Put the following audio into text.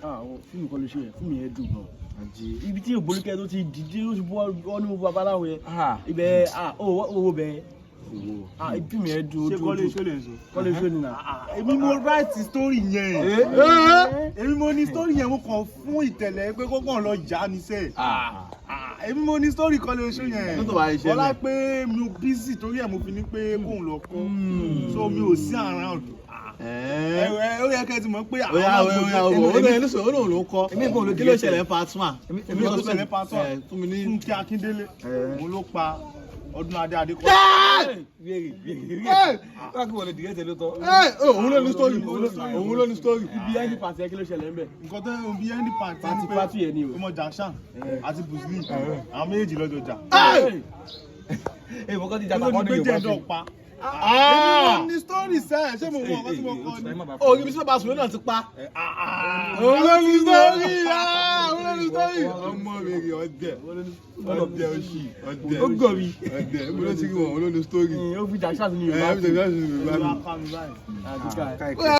Fíìmù kan ló ṣe yẹn, fíìmù yẹn dùn gan. Ibi tí ògbólókẹ́ tó ti dìde, ó ti bọ́ ọ́nú babaláwo yẹn. Ibẹ̀, owó bẹ̀. Fíìmù yẹn dùn. Ṣé Dùn. Kọ́lé Dùn. Ṣó lè sọ? Kọ́lé ṣó ni nà. Èmi mo write story yẹn, èmi mo ní story yẹn. Mo kàn fún ìtẹ̀lẹ̀ pé kó kàn lọ jà ní sẹ́ẹ̀. Èmi mo ní story Kọ́lé Oṣó yẹn. Tó bá iṣẹ́ Ọlá pé mi ò busy, torí ẹ̀ mo fi ní pé kóun lọ kọ́, so mi ò sí around. Ẹ ẹ, ó yẹ kẹ́ ẹ ti mọ̀ pé Oya oya oya, o ó lóye lóṣù, ó lóun ló ń kọ́. Èmi kò ló Kí ló ṣẹlẹ̀ ní part one? Èmi kò ṣẹlẹ̀ part one. Ẹ, fún mi ní. Fúnkẹ́ Akíndélé, òun ló pa Ọdúnladé Adékọ́lá. Wéèrè wéèrè wọ́n kí wọ́n lè dìrẹ́tẹ̀ ló tọ́. Ẹ, òun ló ní story, òun ló ní story. Ibi ẹni pàṣẹ, kí ló ṣẹlẹ̀ ń bẹ̀? Nǹkan tó ń bí ẹni pàtí Pàtí pàtí yẹn ni o. Ọmọ Jakshan àti Bruce Lee, àwọn méjèèjì lọ́jọ́ jà. Ẹ mọ̀ kọ́ ti jà Tó tàkọ́ ní ní pé Yorùbá jẹ́ndọ̀ fi. pa. Èmi mo ní story sẹ́ẹ̀, ṣé mo mọ ọkọ tí mo kọ ni? Orí bí sábà sùn náà ti pa. Òun ló ní story, òun ló ní story. Ọmọ mi rí ọdẹ ọdẹ oṣì ọdẹ. Ó gọ̀ mi. Ọdẹ mo ló ti rí wọn, òun ló ní story. Ó fi Jakshan ní Ẹ Yorùbá. ẹ bí sẹ́yìn Olúwa Yorùbá. ká mi báyìí. Àti ká ẹ.